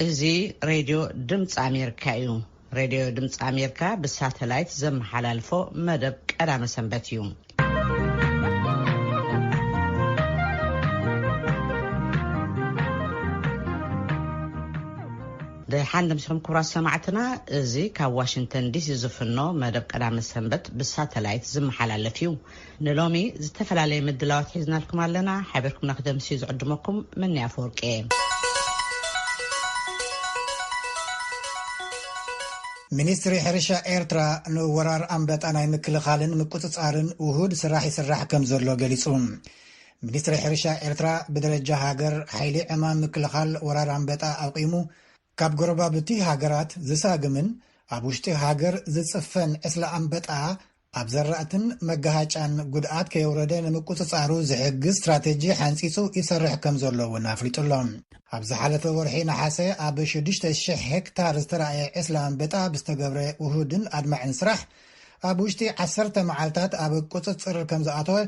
እዚ ሬድዮ ድምፂ ኣሜሪካ እዩ። ሬድዮ ድምፂ ኣሜሪካ ብሳተላይት ዘመሓላልፎ መደብ ቀዳመ ሰንበት እዩ። ደሓን ደምሲኹም ክቡራት ሰማዕትና፣ እዚ ካብ ዋሽንግተን ዲሲ ዝፍኖ መደብ ቀዳመ ሰንበት ብሳተላይት ዝመሓላለፍ እዩ። ንሎሚ ዝተፈላለየ ምድላዋት ሒዝናልኩም ኣለና። ሓቢርኩምና ክደምሲ ዝዕድመኩም መኒ ኣፈወርቂ እየ። ሚኒስትሪ ሕርሻ ኤርትራ ንወራር ኣንበጣ ናይ ምክልኻልን ምቁጽጻርን ውሁድ ስራሕ ይስራሕ ከም ዘሎ ገሊጹ። ሚኒስትሪ ሕርሻ ኤርትራ ብደረጃ ሃገር ሓይሊ ዕማም ምክልኻል ወራር ኣንበጣ ኣቂሙ፣ ካብ ጎረባብቲ ሃገራት ዝሳግምን ኣብ ውሽጢ ሃገር ዝጽፈን ዕስለ ኣንበጣ ኣብ ዘራእትን መጋሃጫን ጉድኣት ከየውረደ ንምቁጽጻሩ ዝሕግዝ ስትራተጂ ሓንጺጹ ይሰርሕ ከም ዘሎ እውን ኣፍሊጡ ኣሎ። ኣብ ዝሓለፈ ወርሒ ነሓሰ ኣብ ሽዱሽተ ሽሕ ሄክታር ዝተራእየ ዕስለ ኣንበጣ ብዝተገብረ ውሁድን ኣድማዕን ስራሕ ኣብ ውሽጢ ዓሰርተ መዓልታት ኣብ ቁጽጽር ከም ዝኣተወ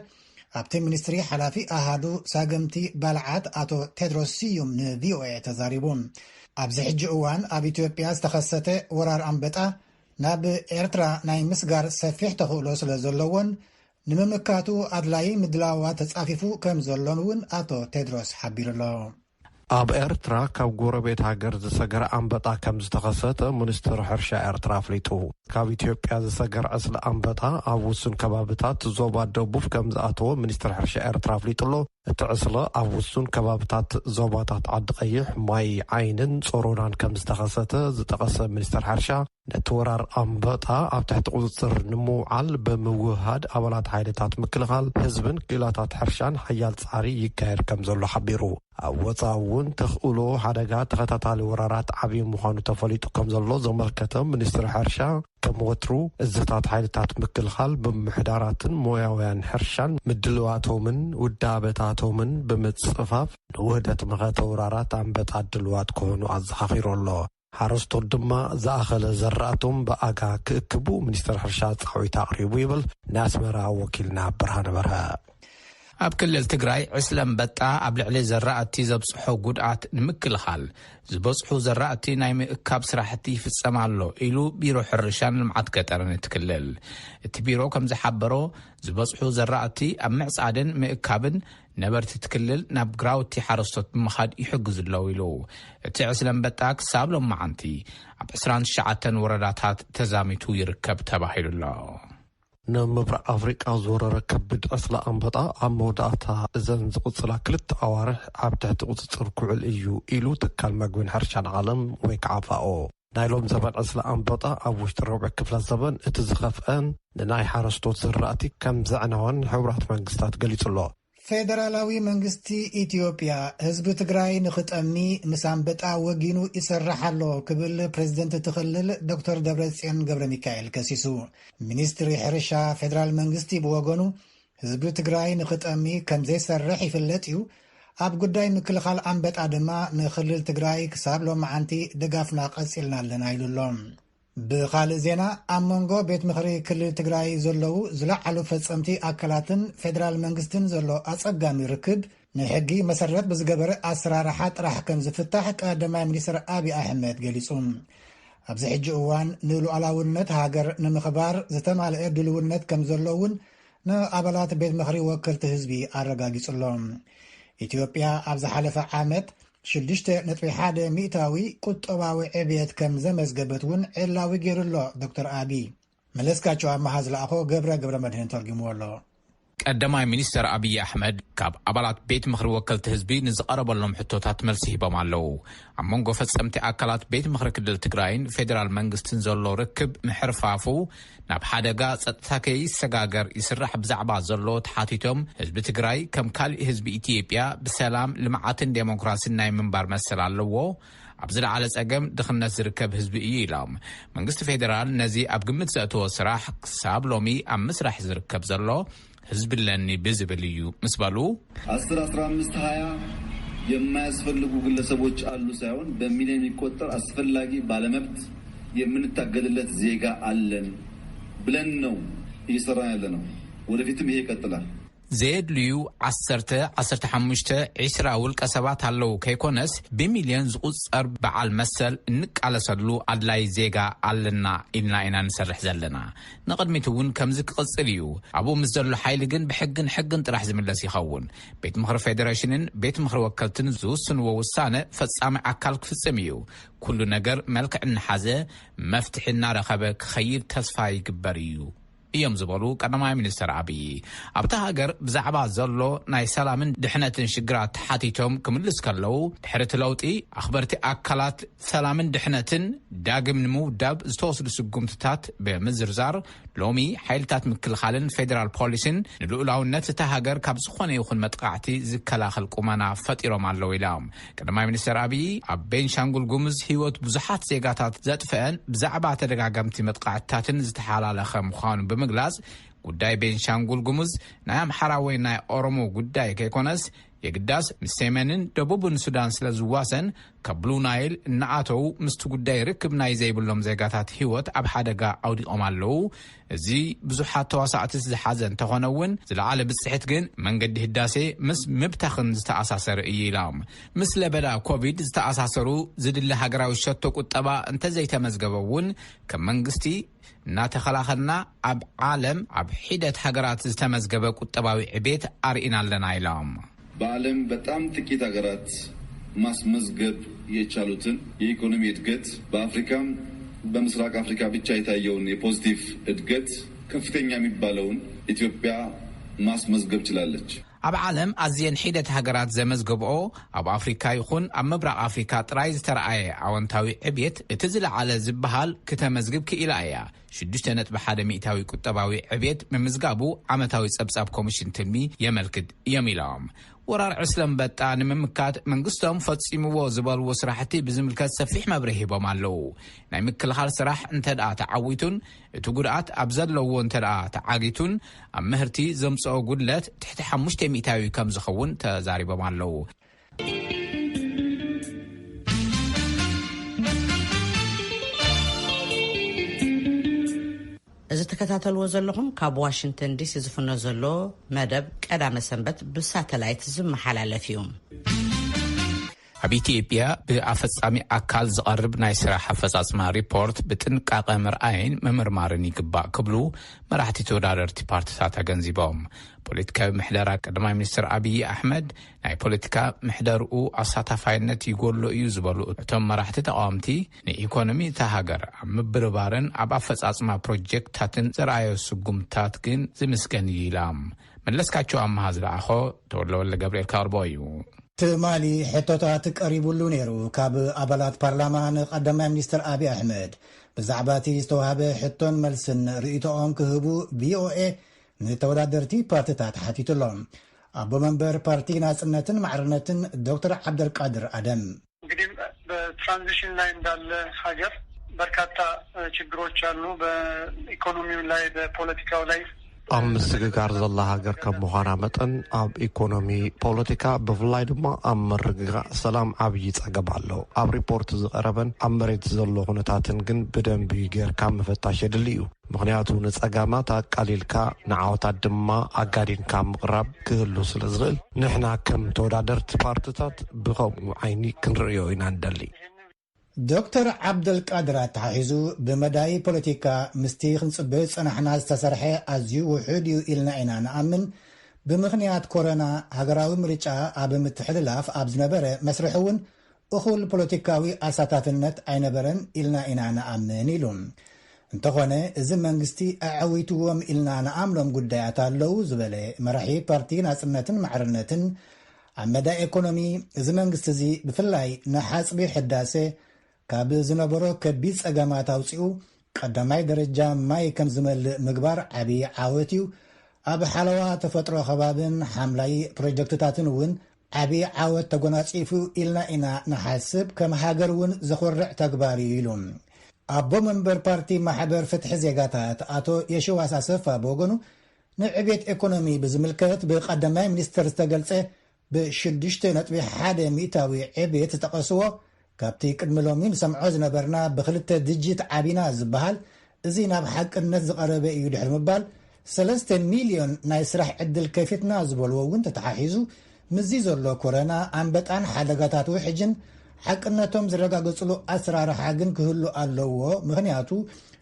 ኣብቲ ሚኒስትሪ ሓላፊ ኣሃዱ ሳገምቲ ባልዓት ኣቶ ቴድሮስ ስዩም ንቪኦኤ ተዛሪቡ። ኣብዚ ሕጂ እዋን ኣብ ኢትዮጵያ ዝተኸሰተ ወራር ኣንበጣ ናብ ኤርትራ ናይ ምስጋር ሰፊሕ ተኽእሎ ስለ ዘለዎን ንምምካቱ ኣድላዪ ምድላዋት ተጻፊፉ ከም ዘሎን እውን ኣቶ ቴድሮስ ሓቢሩ ኣሎ። ኣብ ኤርትራ ካብ ጎረቤት ሃገር ዝሰገረ ኣንበጣ ከም ዝተኸሰተ ሚኒስትሪ ሕርሻ ኤርትራ ኣፍሊጡ። ካብ ኢትዮጵያ ዝሰገር ዕስለ ኣንበጣ ኣብ ውሱን ከባብታት ዞባ ደቡብ ከም ዝኣተወ ሚኒስትሪ ሕርሻ ኤርትራ ኣፍሊጡ ኣሎ። እቲ ዕስለ ኣብ ውሱን ከባብታት ዞባታት ዓዲ ቀይሕ፣ ማይ ዓይንን ጾሮናን ከም ዝተኸሰተ ዝጠቐሰ ሚኒስትሪ ሕርሻ፣ ነቲ ወራር ኣንበጣ ኣብ ትሕቲ ቁጽጽር ንምውዓል ብምውህሃድ ኣባላት ሓይልታት ምክልኻል ህዝብን ክኢላታት ሕርሻን ሓያል ጻዕሪ ይካየድ ከም ዘሎ ሓቢሩ። ኣብ ወጻኢ እውን ተኽእሎ ሓደጋ ተኸታታሊ ወራራት ዓብዪ ምዃኑ ተፈሊጡ ከም ዘሎ ዘመልከተ ሚኒስትሪ ሕርሻ፣ ከም ወትሩ እዝታት ሓይልታት ምክልኻል ብምምሕዳራትን ሞያውያን ሕርሻን ምድልዋቶምን ውዳበታቶምን ብምጽፋፍ ንውህደት መኸተ ወራራት ኣንበጣ ድልዋት ክኾኑ ኣዘኻኺሩ ኣሎ። ሓረስቶት ድማ ዝኣኸለ ዘራእቶም ብኣጋ ክእክቡ ሚኒስትሪ ሕርሻ ጻዊት ኣቕሪቡ ይብል ናይ ኣስመራ ወኪልና ብርሃነ በርሀ። ኣብ ክልል ትግራይ ዕስለ ኣንበጣ ኣብ ልዕሊ ዘራእቲ ዘብጽሖ ጉድኣት ንምክልኻል ዝበጽሑ ዘራእቲ ናይ ምእካብ ስራሕቲ ይፍጸም ኣሎ ኢሉ ቢሮ ሕርሻን ልምዓት ገጠርን እቲ ክልል። እቲ ቢሮ ከም ዝሓበሮ ዝበጽሑ ዘራእቲ ኣብ ምዕጻድን ምእካብን ነበርቲ እቲ ክልል ናብ ግራውቲ ሓረስቶት ብምኻድ ይሕግዙ ኣለዉ ኢሉ። እቲ ዕስለ ኣንበጣ ክሳብ ሎማዓንቲ ኣብ ዕስራን ትሽዓተን ወረዳታት ተዛሚቱ ይርከብ ተባሂሉ ኣሎ። ንምብራቕ ኣፍሪቃ ዝወረረ ከቢድ ዕስለ ኣንበጣ ኣብ መወዳእታ እዘን ዝቕጽላ ክልተ ኣዋርሕ ኣብ ትሕቲ ቁጽጽር ክውዕል እዩ ኢሉ ትካል መግብን ሕርሻን ዓለም ወይ ከዓ ፋኦ። ናይ ሎም ዘበን ዕስለ ኣንበጣ ኣብ ውሽጢ ረብዒ ክፍለ ዘበን እቲ ዝኸፍአን ንናይ ሓረስቶት ዝራእቲ ከም ዘዕነወን ሕቡራት መንግስታት ገሊጹ ኣሎ። ፌደራላዊ መንግስቲ ኢትዮጵያ ህዝቢ ትግራይ ንኽጠሚ ምስ ኣንበጣ ወጊኑ ይሰርሕ ኣሎ ክብል ፕሬዝደንት እቲ ክልል ዶክተር ደብረጽዮን ገብረ ሚካኤል ከሲሱ። ሚኒስትሪ ሕርሻ ፌደራል መንግስቲ ብወገኑ ህዝቢ ትግራይ ንኽጠሚ ከም ዘይሰርሕ ይፍለጥ እዩ። ኣብ ጉዳይ ምክልኻል ኣንበጣ ድማ ንክልል ትግራይ ክሳብ ሎማዓንቲ ድጋፍና ቀጺልና ኣለና ኢሉ ኣሎ። ብኻልእ ዜና፣ ኣብ መንጎ ቤት ምኽሪ ክልል ትግራይ ዘለዉ ዝለዓሉ ፈጸምቲ ኣካላትን ፌደራል መንግስትን ዘሎ ኣጸጋሚ ርክብ ንሕጊ መሰረት ብዝገበረ ኣሰራርሓ ጥራሕ ከም ዝፍታሕ ቀዳማይ ሚኒስትር ኣብይ ኣሕመድ ገሊጹ። ኣብዚ ሕጂ እዋን ንሉዓላውነት ሃገር ንምኽባር ዝተማልአ ድልውነት ከም ዘሎ እውን ንኣባላት ቤት ምኽሪ ወከልቲ ህዝቢ ኣረጋጊጹ ኣሎ። ኢትዮጵያ ኣብ ዝሓለፈ ዓመት ሽዱሽተ ነጥቢ ሓደ ሚእታዊ ቁጠባዊ ዕብየት ከም ዘመዝገበት እውን ዕላዊ ገይሩ ኣሎ ዶክተር ኣቢ። መለስካቸው ኣመሃ ዝለኣኾ ገብረ ገብረ መድህን ተርጉምዎ ኣሎ። ቀዳማይ ሚኒስተር ኣብይ ኣሕመድ ካብ ኣባላት ቤት ምኽሪ ወከልቲ ህዝቢ ንዝቐረበሎም ሕቶታት መልሲ ሂቦም ኣለዉ። ኣብ መንጎ ፈጸምቲ ኣካላት ቤት ምኽሪ ክልል ትግራይን ፌደራል መንግስትን ዘሎ ርክብ ምሕርፋፉ ናብ ሓደጋ ጸጥታ ከይሰጋገር ይስራሕ ብዛዕባ ዘሎ ተሓቲቶም፣ ህዝቢ ትግራይ ከም ካሊእ ህዝቢ ኢትዮጵያ ብሰላም፣ ልምዓትን ዴሞክራሲን ናይ ምንባር መሰል ኣለዎ። ኣብ ዝለዓለ ጸገም ድኽነት ዝርከብ ህዝቢ እዩ ኢሎም። መንግስቲ ፌደራል ነዚ ኣብ ግምት ዘእተወ ስራሕ ክሳብ ሎሚ ኣብ ምስራሕ ዝርከብ ዘሎ ህዝቢ ኣለኒ ብዝብል እዩ ምስ በሉ፣ ዓሰርተ፣ ዓሰርተ ሓሙሽተ፣ ሃያ የማያስፈልጉ ግለሰቦች አሉ ሳይሆን በሚሊዮን የሚቆጠር አስፈላጊ ባለመብት የምንታገልለት ዜጋ አለን ብለን ነው እየሰራን ያለነው። ወደፊትም ይሄ ይቀጥላል። ዘየድልዩ ዓሰርተ፣ ዓሰርተ ሓሙሽተ፣ ዒስራ ውልቀ ሰባት ኣለዉ ከይኮነስ ብሚልዮን ዝቑጸር በዓል መሰል እንቃለሰሉ ኣድላይ ዜጋ ኣለና ኢልና ኢና ንሰርሕ ዘለና። ንቕድሚት እውን ከምዚ ክቕጽል እዩ። ኣብኡ ምስ ዘሎ ሓይሊ ግን ብሕግን ሕግን ጥራሕ ዝምለስ ይኸውን። ቤት ምኽሪ ፌደሬሽንን ቤት ምኽሪ ወከልትን ዝውስንዎ ውሳነ ፈጻሚ ኣካል ክፍጽም እዩ። ኩሉ ነገር መልክዕ እናሓዘ መፍትሒ እናረኸበ ክኸይድ ተስፋ ይግበር እዩ እዮም ዝበሉ ቀዳማይ ሚኒስትር ኣብይ። ኣብታ ሃገር ብዛዕባ ዘሎ ናይ ሰላምን ድሕነትን ሽግራት ተሓቲቶም ክምልስ ከለዉ፣ ድሕሪ እቲ ለውጢ ኣኽበርቲ ኣካላት ሰላምን ድሕነትን ዳግም ንምውዳብ ዝተወስዱ ስጉምትታት ብምዝርዛር፣ ሎሚ ሓይልታት ምክልኻልን ፌደራል ፖሊስን ንልኡላውነት እታ ሃገር ካብ ዝኾነ ይኹን መጥቃዕቲ ዝከላኸል ቁመና ፈጢሮም ኣለዉ ኢሎም። ቀዳማይ ሚኒስትር ኣብይ ኣብ ቤንሻንጉል ጉሙዝ ህይወት ብዙሓት ዜጋታት ዘጥፍአን ብዛዕባ ተደጋጋምቲ መጥቃዕትታትን ዝተሓላለኸ ምዃኑ ብምግላጽ፣ ጉዳይ ቤንሻንጉል ጉሙዝ ናይ ኣምሓራ ወይ ናይ ኦሮሞ ጉዳይ ከይኮነስ፣ የግዳስ ምስ ሰሜንን ደቡብን ሱዳን ስለ ዝዋሰን፣ ካብ ብሉ ናይል እናኣተዉ ምስቲ ጉዳይ ርክብ ናይ ዘይብሎም ዜጋታት ህይወት ኣብ ሓደጋ ኣውዲቖም ኣለዉ። እዚ ብዙሓት ተዋሳእቲ ዝሓዘ እንተኾነ እውን፣ ዝለዓለ ብጽሕት ግን መንገዲ ህዳሴ ምስ ምብታኽን ዝተኣሳሰረ እዩ ኢሎም። ምስ ለበዳ ኮቪድ ዝተኣሳሰሩ ዝድለ ሃገራዊ ሸቶ ቁጠባ እንተዘይተመዝገበ እውን፣ ከም መንግስቲ እናተኸላኸልና ኣብ ዓለም ኣብ ሒደት ሃገራት ዝተመዝገበ ቁጠባዊ ዕቤት ኣርኢና ኣለና ኢሎም። በዓለም በጣም ጥቂት ሀገራት ማስመዝገብ የቻሉትን የኢኮኖሚ እድገት በአፍሪካም በምስራቅ አፍሪካ ብቻ የታየውን የፖዚቲቭ እድገት ከፍተኛ የሚባለውን ኢትዮጵያ ማስመዝገብ ችላለች። ኣብ ዓለም ኣዝየን ሒደት ሃገራት ዘመዝገብኦ፣ ኣብ ኣፍሪካ ይኹን ኣብ ምብራቕ ኣፍሪካ ጥራይ ዝተረኣየ ኣወንታዊ ዕብየት እቲ ዝለዓለ ዝበሃል ክተመዝግብ ክኢላ እያ። ሽዱሽተ ነጥቢ ሓደ ሚእታዊ ቁጠባዊ ዕብየት ምምዝጋቡ ዓመታዊ ጸብጻብ ኮሚሽን ትልሚ የመልክት እዮም ኢሎም። ወራር ዕስለ ኣንበጣ ንምምካት መንግስቶም ፈጺምዎ ዝበልዎ ስራሕቲ ብዝምልከት ሰፊሕ መብርሂ ሂቦም ኣለዉ። ናይ ምክልኻል ስራሕ እንተ ደኣ ተዓዊቱን እቲ ጉድኣት ኣብ ዘለዎ እንተ ደኣ ተዓጊቱን ኣብ ምህርቲ ዘምጽኦ ጉድለት ትሕቲ ሓሙሽተ ሚእታዊ ከም ዝኸውን ተዛሪቦም ኣለዉ። እዚ ትከታተልዎ ዘለኹም ካብ ዋሽንግተን ዲሲ ዝፍኖ ዘሎ መደብ ቀዳመ ሰንበት ብሳተላይት ዝመሓላለፍ እዩ። ኣብ ኢትዮጵያ ብኣፈጻሚ ኣካል ዝቐርብ ናይ ስራሕ ኣፈጻጽማ ሪፖርት ብጥንቃቐ ምርኣይን ምምርማርን ይግባእ ክብሉ መራሕቲ ተወዳደርቲ ፓርቲታት ኣገንዚቦም። ፖለቲካዊ ምሕደራ ቀዳማይ ሚኒስትር ኣብይ ኣሕመድ ናይ ፖለቲካ ምሕደርኡ ኣሳታፋይነት ይጎሎ እዩ ዝበሉ እቶም መራሕቲ ተቃወምቲ፣ ንኢኮኖሚ እታ ሃገር ኣብ ምብርባርን ኣብ ኣፈጻጽማ ፕሮጀክትታትን ዘርኣዮ ስጉምታት ግን ዝምስገን እዩ ኢሎም። መለስካቸው ኣምሃ ዝለኣኾ ተወለወለ ገብርኤል ካርቦ እዩ። ትማሊ ሕቶታት ቀሪቡሉ ነይሩ። ካብ ኣባላት ፓርላማ ንቀዳማይ ሚኒስትር ኣብይ ኣሕመድ ብዛዕባ እቲ ዝተዋህበ ሕቶን መልስን ርእይቶኦም ክህቡ ቪኦኤ ንተወዳደርቲ ፓርቲታት ሓቲቱ ኣሎ። ኣቦ መንበር ፓርቲ ናጽነትን ማዕርነትን ዶክተር ዓብደልቃድር ኣደም። እንግዲህ በትራንዚሽን ላይ እንዳለ ሀገር በርካታ ችግሮች አሉ። በኢኮኖሚው ላይ፣ በፖለቲካው ላይ ኣብ ምስግጋር ዘላ ሃገር ከም ምዃና መጠን ኣብ ኢኮኖሚ፣ ፖለቲካ ብፍላይ ድማ ኣብ ምርግጋእ ሰላም ዓብዪ ጸገም ኣሎ። ኣብ ሪፖርት ዝቐረበን ኣብ መሬት ዘሎ ኩነታትን ግን ብደንቢ ጌርካ ምፍታሽ የድሊ እዩ። ምኽንያቱ ንጸጋማት ኣቃሊልካ ንዓወታት ድማ ኣጋዲንካ ምቕራብ ክህሉ ስለ ዝኽእል ንሕና ከም ተወዳደርቲ ፓርትታት ብኸምኡ ዓይኒ ክንርእዮ ኢና ንደሊ። ዶክተር ዓብደልቃድር ኣተሓሒዙ ብመዳይ ፖለቲካ ምስቲ ክንጽበዮ ዝጸናሕና ዝተሰርሐ ኣዝዩ ውሑድ እዩ ኢልና ኢና ንኣምን። ብምኽንያት ኮረና ሃገራዊ ምርጫ ኣብ ምትሕልላፍ ኣብ ዝነበረ መስርሕ እውን እኹል ፖለቲካዊ ኣሳታፍነት ኣይነበረን ኢልና ኢና ንኣምን ኢሉ። እንተኾነ እዚ መንግስቲ ኣዐዊትዎም ኢልና ንኣምኖም ጉዳያት ኣለዉ ዝበለ መራሒ ፓርቲ ናጽነትን ማዕርነትን ኣብ መዳይ ኤኮኖሚ እዚ መንግስቲ እዚ ብፍላይ ንሓጽቢ ሕዳሰ ካብ ዝነበሮ ከቢድ ጸገማት ኣውጺኡ ቀዳማይ ደረጃ ማይ ከም ዝመልእ ምግባር ዓብዪ ዓወት እዩ። ኣብ ሓለዋ ተፈጥሮ ከባብን ሓምላይ ፕሮጀክትታትን እውን ዓብዪ ዓወት ተጎናጺፉ ኢልና ኢና ንሓስብ፣ ከም ሃገር እውን ዘኹርዕ ተግባር እዩ ኢሉ። ኣቦ መንበር ፓርቲ ማሕበር ፍትሒ ዜጋታት ኣቶ የሽዋስ ኣሰፋ ብወገኑ ንዕቤት ኤኮኖሚ ብዝምልከት ብቀዳማይ ሚኒስትር ዝተገልጸ ብ ሽዱሽተ ነጥቢ ሓደ ሚእታዊ ዕብየት ዝጠቐስዎ፣ ካብቲ ቅድሚ ሎሚ ንሰምዖ ዝነበርና ብክልተ ድጅት ዓቢና ዝበሃል፣ እዚ ናብ ሓቅነት ዝቐረበ እዩ ድሕሪ ምባል፣ ሰለስተ ሚልዮን ናይ ስራሕ ዕድል ከፊትና ዝበልዎ እውን ተተሓሒዙ፣ ምስዚ ዘሎ ኮረና፣ ኣንበጣን ሓደጋታት ውሕጅን ሓቅነቶም ዝረጋገጽሉ ኣሰራርሓ ግን ክህሉ ኣለዎ፣ ምኽንያቱ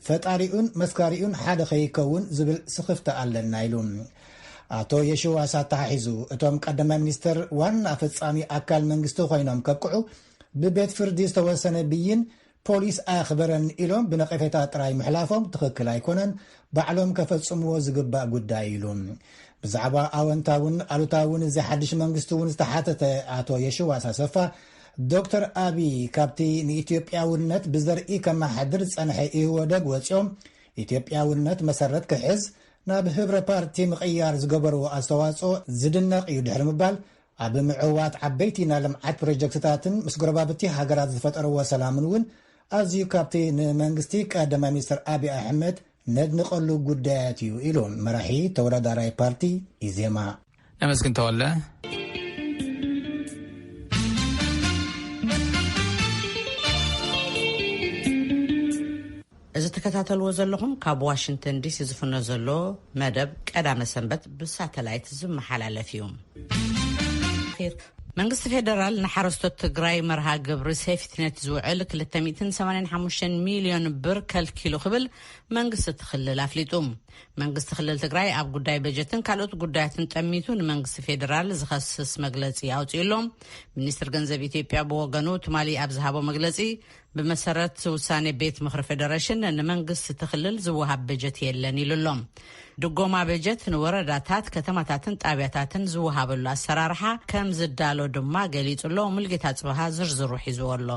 ፈጣሪኡን መስካሪኡን ሓደ ከይከውን ዝብል ስኽፍታ ኣለና ኢሉ። ኣቶ የሽዋስ ኣተሓሒዙ፣ እቶም ቀዳማይ ሚኒስተር ዋና ፈጻሚ ኣካል መንግስቲ ኮይኖም ከብቅዑ ብቤት ፍርዲ ዝተወሰነ ብይን ፖሊስ ኣኽበረን ኢሎም ብነቐፌታ ጥራይ ምሕላፎም ትኽክል ኣይኮነን፣ ባዕሎም ከፈጽምዎ ዝግባእ ጉዳይ ኢሉ። ብዛዕባ ኣወንታውን ኣሉታውን እዚ ሓድሽ መንግስቲ እውን ዝተሓተተ ኣቶ የሽዋስ ኣሰፋ፣ ዶክተር ኣቢ ካብቲ ንኢትዮጵያውነት ብዘርኢ ከመሓድር ዝጸንሐ ኢህወደግ ወጺኦም ኢትዮጵያውነት መሰረት ክሕዝ ናብ ህብረ ፓርቲ ምቕያር ዝገበርዎ ኣስተዋጽኦ ዝድነቕ እዩ ድሕሪ ምባል፣ ኣብ ምዕዋት ዓበይቲ ናይ ልምዓት ፕሮጀክትታትን ምስ ጎረባብቲ ሃገራት ዝፈጠርዎ ሰላምን እውን ኣዝዩ ካብቲ ንመንግስቲ ቀዳማይ ሚኒስትር ኣቢ ኣሕመድ ነድንቐሉ ጉዳያት እዩ ኢሉ መራሒ ተወዳዳራይ ፓርቲ ኢዜማ። ነመስግን ተወለ። እዚ ትከታተልዎ ዘለኹም ካብ ዋሽንግተን ዲሲ ዝፍኖ ዘሎ መደብ ቀዳመ ሰንበት ብሳተላይት ዝመሓላለፍ እዩ። መንግስቲ ፌደራል ንሓረስቶት ትግራይ መርሃ ግብሪ ሴፍትኔት ዝውዕል ክልተ ሚእትን ሰማንያን ሓሙሽተን ሚልዮን ብር ከልኪሉ ክብል መንግስቲ እቲ ክልል ኣፍሊጡ። መንግስቲ ክልል ትግራይ ኣብ ጉዳይ በጀትን ካልኦት ጉዳያትን ጠሚቱ ንመንግስቲ ፌደራል ዝኸስስ መግለጺ ኣውጺኡ ኣሎ። ሚኒስትር ገንዘብ ኢትዮጵያ ብወገኑ ትማሊ ኣብ ዝሃቦ መግለጺ፣ ብመሰረት ውሳኔ ቤት ምኽሪ ፌደሬሽን ንመንግስቲ እቲ ክልል ዝወሃብ በጀት የለን ኢሉ ኣሎ። ድጎማ በጀት ንወረዳታት፣ ከተማታትን ጣብያታትን ዝወሃበሉ ኣሰራርሓ ከም ዝዳሎ ድማ ገሊጹ ኣሎ። ሙልጌታ ጽበሃ ዝርዝሩ ሒዝዎ ኣሎ።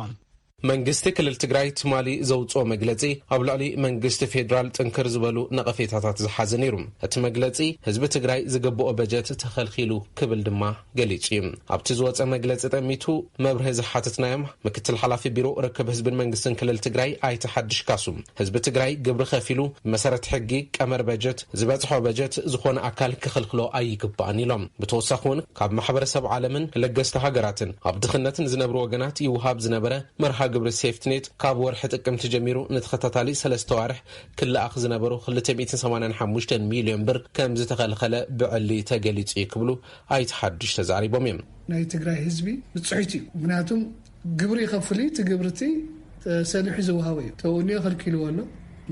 መንግስቲ ክልል ትግራይ ትማሊ ዘውፅኦ መግለፂ ኣብ ልዕሊ መንግስቲ ፌዴራል ጥንክር ዝበሉ ነቐፌታታት ዝሓዘ ነይሩ። እቲ መግለፂ ህዝቢ ትግራይ ዝግብኦ በጀት ተኸልኪሉ ክብል ድማ ገሊፁ እዩ። ኣብቲ ዝወፀ መግለፂ ጠሚቱ መብርሂ ዝሓተትናዮም ምክትል ሓላፊ ቢሮ ርክብ ህዝብን መንግስትን ክልል ትግራይ ኣይተ ሓድሽ ካሱ፣ ህዝቢ ትግራይ ግብሪ ከፊሉ ብመሰረት ሕጊ ቀመር በጀት ዝበፅሖ በጀት ዝኾነ ኣካል ክኽልክሎ ኣይግባእን ኢሎም። ብተወሳኺ እውን ካብ ማሕበረሰብ ዓለምን ለገስቲ ሃገራትን ኣብ ድኽነት ንዝነብሩ ወገናት ይወሃብ ዝነበረ መርሃ ግብሪ ሴፍትኔት ካብ ወርሒ ጥቅምቲ ጀሚሩ ንተኸታታሊ ሰለስተ ዋርሕ ክለኣኽ ዝነበሩ ክልተ ሚእትን ሰማንያን ሓሙሽተን ሚልዮን ብር ከም ዝተኸልኸለ ብዕሊ ተገሊጹ እዩ ክብሉ ኣይተ ሓድሽ ተዛሪቦም እዮም። ናይ ትግራይ ህዝቢ ብፅሒት እዩ። ምክንያቱም ግብሪ ይኸፍል እዩ፣ እቲ ግብሪ እቲ ሰሊሑ ዝወሃቦ እዩ። ተወንዮ ከልኪልዎ ኣሎ።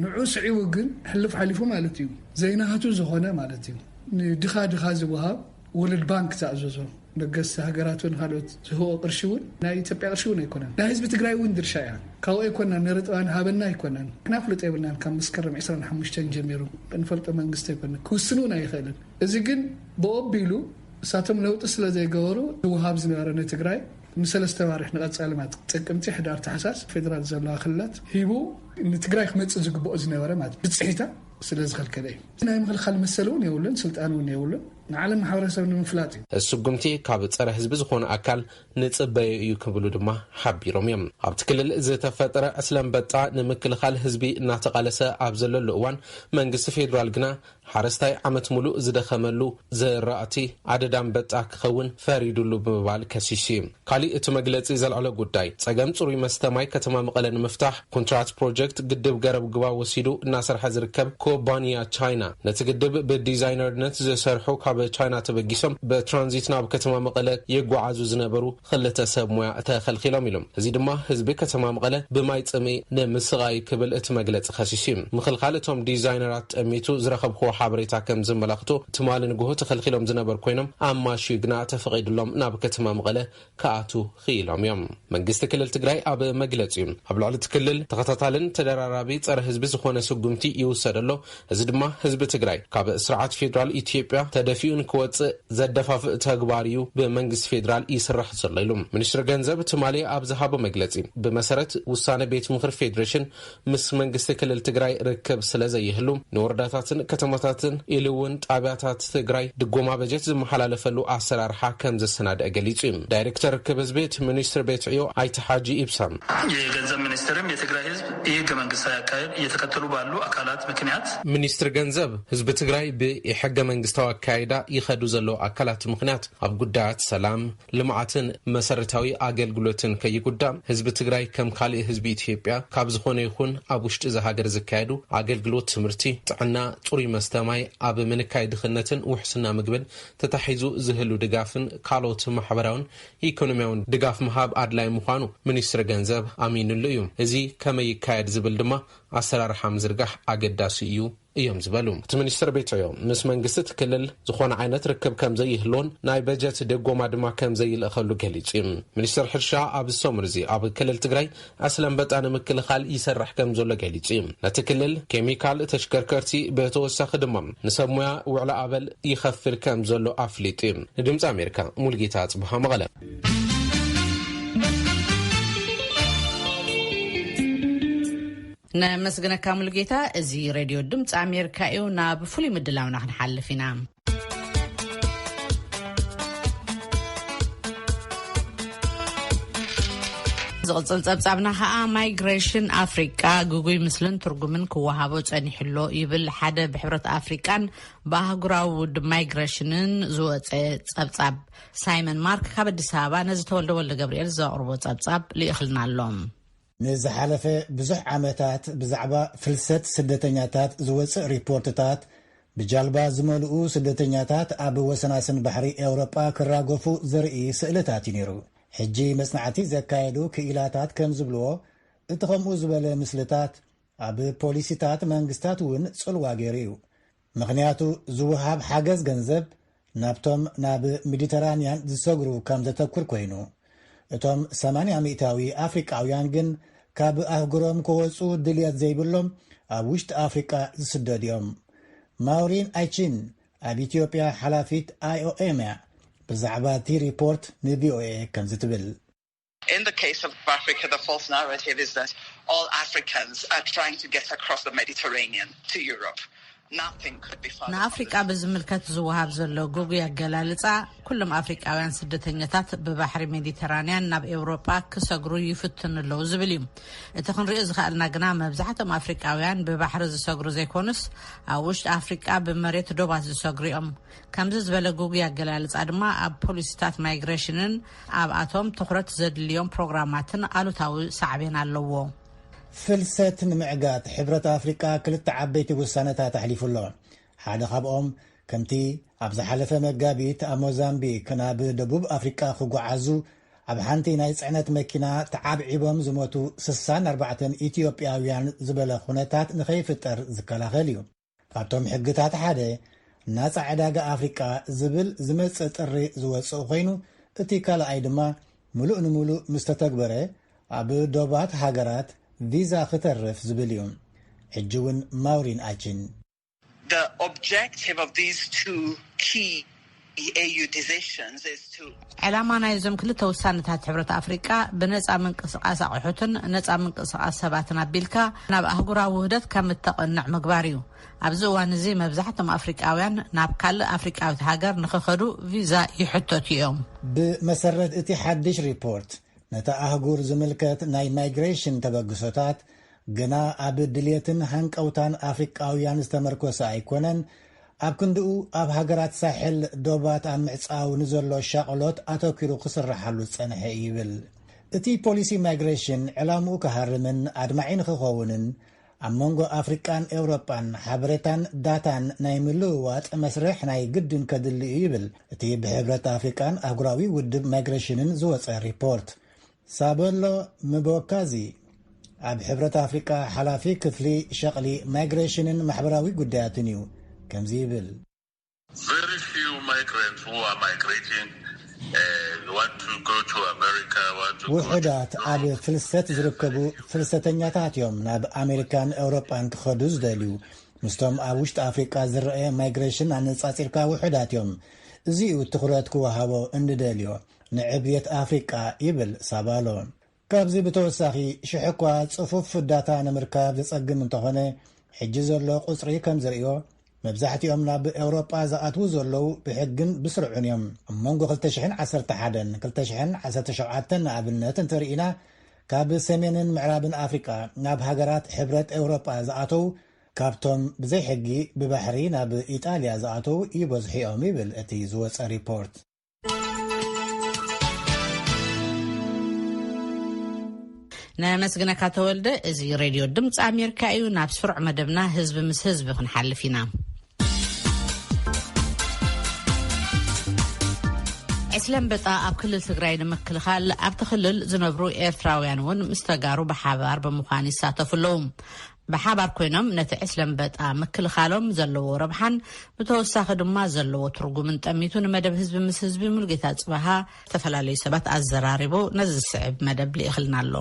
ንዑ ስዒቡ ግን ሕልፍ ሓሊፉ ማለት እዩ። ዘይናቱ ዝኾነ ማለት እዩ። ንድኻ ድኻ ዝወሃብ ወለድ ባንክ ዝኣዘዞ ለገስቲ ሃገራት እውን ካልኦት ዝህቦ ቅርሺ እውን ናይ ኢትዮጵያ ቅርሺ እውን ኣይኮነን። ናይ ህዝቢ ትግራይ እውን ድርሻ እያ። ካብኡ ኣይኮናን፣ ንርጥባን ሃበና ኣይኮነን። ንሕና ፍሉጥ የብልናን። ካብ መስከረም ዕስራን ሓሙሽተን ጀሚሩ እንፈልጦ መንግስቲ ኣይኮነን። ክውስን እውን ኣይኽእልን። እዚ ግን ብኦቢሉ እሳቶም ለውጢ ስለ ዘይገበሩ ዝወሃብ ዝነበረ ንትግራይ ንሰለስተ ዋርሕ ንቐጻሊ ማለት ጥቅምቲ፣ ሕዳር፣ ታሕሳስ ፌደራል ዘለዋ ክልላት ሂቡ ንትግራይ ክመጽእ ዝግብኦ ዝነበረ ማለት ብጽሒታ ስለ ዝኸልከለ እዩ። ናይ ምኽልኻል መሰል እውን የብሉን፣ ስልጣን እውን የብሉን። ንዓለም ማሕበረሰብ ንምፍላጥ እዩ። እዚ ስጉምቲ ካብ ጸረ ህዝቢ ዝኾነ ኣካል ንጽበዮ እዩ ክብሉ ድማ ሓቢሮም እዮም። ኣብቲ ክልል ዝተፈጠረ ዕስለ ኣንበጣ ንምክልኻል ህዝቢ እናተቓለሰ ኣብ ዘለሉ እዋን መንግስቲ ፌዴራል ግና ሓረስታይ ዓመት ሙሉእ ዝደኸመሉ ዘራእቲ ኣደዳ ኣንበጣ ክኸውን ፈሪዱሉ ብምባል ከሲሱ እዩ። ካሊእ እቲ መግለጺ ዘልዐሎ ጉዳይ ጸገም ጽሩይ መስተ ማይ ከተማ መቐለ ንምፍታሕ ኮንትራት ፕሮጀክት ግድብ ገረብ ግባ ወሲዱ እናሰርሐ ዝርከብ ኩባንያ ቻይና ነቲ ግድብ ብዲዛይነርነት ዝሰርሑ ካብ ቻይና ተበጊሶም ብትራንዚት ናብ ከተማ መቐለ ይጓዓዙ ዝነበሩ ክልተ ሰብ ሞያ ተኸልኪሎም ኢሎም። እዚ ድማ ህዝቢ ከተማ መቐለ ብማይ ጽምኢ ንምስቓይ ክብል እቲ መግለጺ ከሲሱ እዩ። ምኽልኻል እቶም ዲዛይነራት ጠሚቱ ዝረኸብክዎ ሓበሬታ ከም ዘመላኽቶ ትማሊ ንግሆ ተኸልኪሎም ዝነበሩ ኮይኖም ኣማሽዩ ግና ተፈቒድሎም ናብ ከተማ መቐለ ክኣቱ ክኢሎም እዮም። መንግስቲ ክልል ትግራይ ኣብ መግለጺኡ ኣብ ልዕሊ እቲ ክልል ተኸታታልን ተደራራቢ ጸረ ህዝቢ ዝኾነ ስጉምቲ ይውሰድ ኣሎ። እዚ ድማ ህዝቢ ትግራይ ካብ ስርዓት ፌዴራል ኢትዮጵያ ተደፊኡ ንክወጽእ ዘደፋፍእ ተግባር እዩ ብመንግስቲ ፌዴራል ይስራሕ ዘሎ ኢሉ። ሚኒስትሪ ገንዘብ ትማሊ ኣብ ዝሃቦ መግለጺ ብመሰረት ውሳነ ቤት ምኽሪ ፌዴሬሽን ምስ መንግስቲ ክልል ትግራይ ርክብ ስለ ዘይህሉ ንወረዳታትን ከተማታትን ኢሉ እውን ጣብያታት ትግራይ ድጎማ በጀት ዝመሓላለፈሉ ኣሰራርሓ ከም ዘሰናድአ ገሊጹ እዩ። ዳይሬክተር ርክብ ህዝቢ እቲ ሚኒስትሪ ቤት ዕዮ ኣይተ ሓጂ ኢብሳም የገንዘብ ሚኒስቴርም የትግራይ ህዝብ የህገ መንግስታዊ አካሄድ እየተከተሉ ባሉ አካላት ምክንያት ሚኒስትሪ ገንዘብ ህዝቢ ትግራይ ብኢሕገ መንግስታዊ ኣካይዳ ይኸዱ ዘለዉ ኣካላት ምኽንያት ኣብ ጉዳያት ሰላም፣ ልምዓትን መሰረታዊ ኣገልግሎትን ከይጉዳእ፣ ህዝቢ ትግራይ ከም ካልእ ህዝቢ ኢትዮጵያ ካብ ዝኾነ ይኹን ኣብ ውሽጢ እዛ ሃገር ዝካየዱ ኣገልግሎት ትምህርቲ፣ ጥዕና፣ ጽሩይ መስተ ማይ ኣብ ምንካይ ድኽነትን ውሕስና ምግብን ተታሒዙ ዝህሉ ድጋፍን ካልኦት ማሕበራውን ኢኮኖሚያውን ድጋፍ ምሃብ ኣድላይ ምዃኑ ሚኒስትሪ ገንዘብ ኣሚኑሉ እዩ። እዚ ከመይ ይካየድ ዝብል ድማ ኣሰራርሓ ምዝርጋሕ ኣገዳሲ እዩ እዮም ዝበሉ እቲ ሚኒስትር ቤቶዮ። ምስ መንግስቲ እቲ ክልል ዝኾነ ዓይነት ርክብ ከም ዘይህልዎን ናይ በጀት ደጎማ ድማ ከም ዘይልእኸሉ ገሊጹ እዩ። ሚኒስትር ሕርሻ ኣብዚ ሰሙን እዚ ኣብ ክልል ትግራይ ኣስለ ኣንበጣ ንምክልኻል ይሰርሕ ከም ዘሎ ገሊጹ እዩ። ነቲ ክልል ኬሚካል፣ ተሽከርከርቲ፣ ብተወሳኺ ድማ ንሰብ ሙያ ውዕሎ ኣበል ይኸፍል ከም ዘሎ ኣፍሊጡ እዩ። ንድምፂ ኣሜሪካ ሙልጌታ ጽብሃ መቐለ። ነመስግነካ ሙሉጌታ። እዚ ሬድዮ ድምፂ ኣሜሪካ እዩ። ናብ ፍሉይ ምድላውና ክንሓልፍ ኢና። ዝቕጽል ጸብጻብና ኸኣ ማይግሬሽን ኣፍሪቃ ግጉይ ምስልን ትርጉምን ክወሃቦ ጸኒሕሎ ይብል ሓደ ብሕብረት ኣፍሪቃን ብኣህጉራዊ ውድብ ማይግሬሽንን ዝወጸ ጸብጻብ። ሳይመን ማርክ ካብ ኣዲስ ኣበባ ነዚ ተወልደ ወልደ ገብርኤል ዘቕርቦ ጸብጻብ ልኢኽልና ኣሎ። ንዝሓለፈ ብዙሕ ዓመታት ብዛዕባ ፍልሰት ስደተኛታት ዝወጽእ ሪፖርትታት፣ ብጃልባ ዝመልኡ ስደተኛታት ኣብ ወሰናስን ባሕሪ ኤውሮጳ ክራገፉ ዘርኢ ስእልታት እዩ ነይሩ። ሕጂ መጽናዕቲ ዘካየዱ ክኢላታት ከም ዝብልዎ፣ እቲ ከምኡ ዝበለ ምስልታት ኣብ ፖሊሲታት መንግስታት እውን ጽልዋ ገይሩ እዩ። ምኽንያቱ ዝወሃብ ሓገዝ ገንዘብ ናብቶም ናብ ሜዲተራንያን ዝሰግሩ ከም ዘተኩር ኮይኑ፣ እቶም ሰማንያ ሚእታዊ ኣፍሪቃውያን ግን ካብ ኣህጉሮም ክወጹ ድልየት ዘይብሎም ኣብ ውሽጢ ኣፍሪቃ ዝስደዱ እዮም። ማውሪን ኣይቺን ኣብ ኢትዮጵያ ሓላፊት ኣይኦኤም እያ። ብዛዕባ እቲ ሪፖርት ንቪኦኤ ከምዚ ትብል። In the case of Africa, the false narrative is that all Africans are trying to get across the Mediterranean to Europe. Nothing could be further from the ንኣፍሪቃ ብዝምልከት ዝወሃብ ዘሎ ግጉይ ኣገላልጻ፣ ኩሎም ኣፍሪቃውያን ስደተኛታት ብባሕሪ ሜዲተራንያን ናብ ኤውሮጳ ክሰግሩ ይፍትኑ ኣለዉ ዝብል እዩ። እቲ ክንሪኦ ዝኸኣልና ግና፣ መብዛሕትኦም ኣፍሪቃውያን ብባሕሪ ዝሰግሩ ዘይኮኑስ፣ ኣብ ውሽጢ ኣፍሪቃ ብመሬት ዶባት ዝሰግሩ እዮም። ከምዚ ዝበለ ግጉይ ኣገላልጻ ድማ ኣብ ፖሊሲታት ማይግሬሽንን ኣብኣቶም ትኹረት ዘድልዮም ፕሮግራማትን ኣሉታዊ ሳዕቤን ኣለዎ። ፍልሰት ንምዕጋት ሕብረት ኣፍሪቃ ክልተ ዓበይቲ ውሳነታት ኣሕሊፉ ኣሎ። ሓደ ካብኦም ከምቲ ኣብ ዝሓለፈ መጋቢት ኣብ ሞዛምቢክ ናብ ደቡብ ኣፍሪቃ ክጓዓዙ ኣብ ሓንቲ ናይ ጽዕነት መኪና ተዓብዒቦም ዝሞቱ ስሳን ኣርባዕተን ኢትዮጵያውያን ዝበለ ኩነታት ንኸይፍጠር ዝከላኸል እዩ። ካብቶም ሕግታት ሓደ ናጻ ዕዳጋ ኣፍሪቃ ዝብል ዝመጽእ ጥሪ ዝወጽእ ኮይኑ፣ እቲ ካልኣይ ድማ ምሉእ ንምሉእ ምስ ተተግበረ ኣብ ዶባት ሃገራት ቪዛ ክተርፍ ዝብል እዩ። ሕጂ እውን ማውሪን ኣችን The objective of these two key E A U decisions is to ዕላማ ናይዞም ክልተ ውሳነታት ሕብረት ኣፍሪቃ ብነጻ ምንቅስቃስ ኣቑሑትን ነጻ ምንቅስቃስ ሰባትን ኣቢልካ ናብ ኣህጉራዊ ውህደት ከም እተቐንዕ ምግባር እዩ። ኣብዚ እዋን እዚ መብዛሕቶም ኣፍሪቃውያን ናብ ካልእ ኣፍሪቃዊት ሃገር ንኽኸዱ ቪዛ ይሕተቱ እዮም። ብመሰረት እቲ ሓድሽ ሪፖርት፣ ነታ ኣህጉር ዝምልከት ናይ ማይግሬሽን ተበግሶታት ገና ኣብ ድልየትን ሃንቀውታን ኣፍሪቃውያን ዝተመርኮሰ ኣይኮነን። ኣብ ክንድኡ ኣብ ሃገራት ሳሕል ዶባት ኣብ ምዕጻው ንዘሎ ሻቕሎት ኣተኪሩ ክስርሓሉ ዝጸንሐ እዩ ይብል። እቲ ፖሊሲ ማይግሬሽን ዕላምኡ ክሃርምን ኣድማዒ ንኽኸውንን ኣብ መንጎ ኣፍሪቃን ኤውሮጳን ሓበሬታን ዳታን ናይ ምልውዋጥ መስርሕ ናይ ግድን ከድሊ እዩ ይብል እቲ ብሕብረት ኣፍሪቃን ኣህጉራዊ ውድብ ማይግሬሽንን ዝወጸ ሪፖርት። ሳበሎ ምቦካዚ ኣብ ሕብረት ኣፍሪቃ ሓላፊ ክፍሊ ሸቕሊ ማይግሬሽንን ማሕበራዊ ጉዳያትን እዩ። ከምዚ ይብል። Very few migrants who are migrating uh, want to go to America, want to go to ውሑዳት ኣብ ፍልሰት ዝርከቡ ፍልሰተኛታት እዮም ናብ ኣሜሪካን ኤውሮጳን ክኸዱ ዝደልዩ። ምስቶም ኣብ ውሽጢ ኣፍሪቃ ዝረአ ማይግሬሽን ኣነጻጺርካ ውሑዳት እዮም። እዚ እዩ ትኹረት ክወሃቦ እንደልዮ ንዕብየት ኣፍሪቃ ይብል ሳባሎ። ካብዚ ብተወሳኺ ሽሕ እኳ ጽፉፍ ዳታ ንምርካብ ዘጸግም እንተኾነ፣ ሕጂ ዘሎ ቁጽሪ ከም ዘርእዮ መብዛሕትኦም ናብ ኤውሮጳ ዝኣትዉ ዘለዉ ብሕግን ብስርዑን እዮም። ኣብ መንጎ ክልተ ሽሕን ዓሰርተ ሓደን ክልተ ሽሕን ዓሰርተ ሸውዓተን ንኣብነት እንተርኢና፣ ካብ ሰሜንን ምዕራብን ኣፍሪቃ ናብ ሃገራት ሕብረት ኤውሮጳ ዝኣተዉ ካብቶም ብዘይ ሕጊ ብባሕሪ ናብ ኢጣልያ ዝኣተዉ ይበዝሑ እዮም ይብል እቲ ዝወጸ ሪፖርት። ነመስግነካ ተወልደ። እዚ ሬድዮ ድምፂ ኣሜሪካ እዩ። ናብ ስሩዕ መደብና ህዝቢ ምስ ህዝቢ ክንሓልፍ ኢና። ዕስለ ኣንበጣ ኣብ ክልል ትግራይ ንምክልኻል ኣብቲ ክልል ዝነብሩ ኤርትራውያን እውን ምስ ተጋሩ ብሓባር ብምዃን ይሳተፉ ኣለዉ። ብሓባር ኮይኖም ነቲ ዕስለ ኣንበጣ ምክልኻሎም ዘለዎ ረብሓን ብተወሳኺ ድማ ዘለዎ ትርጉምን ጠሚቱ ንመደብ ህዝቢ ምስ ህዝቢ ሙሉጌታ ጽባሃ ዝተፈላለዩ ሰባት ኣዘራሪቡ ነዚ ዝስዕብ መደብ ልኢኽልና ኣሎ።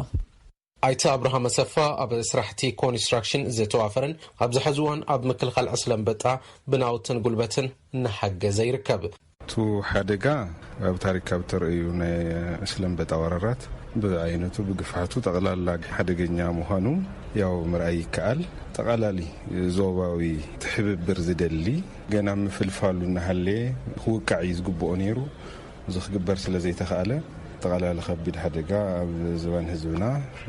ኣይተ ኣብርሃም ኣሰፋ ኣብ ስራሕቲ ኮንስትራክሽን ዝተዋፈረን ኣብዚ ሕዚ እዋን ኣብ ምክልኻል ዕስለ ኣንበጣ ብናውትን ጉልበትን እናሓገዘ ይርከብ። እቲ ሓደጋ ኣብ ታሪክ ካብ ተርእዩ ናይ ዕስለ ኣንበጣ ወረራት ብዓይነቱ ብግፍሓቱ ጠቕላላ ሓደገኛ ምዃኑ ያው ምርኣይ ይከኣል። ጠቓላሊ ዞባዊ ትሕብብር ዝደሊ ገና ምፍልፋሉ እናሃለየ ክውቃዕ እዩ ዝግብኦ ነይሩ። እዚ ክግበር ስለ ዘይተኻእለ ጠቓላሊ ከቢድ ሓደጋ ኣብ ዝባን ህዝብና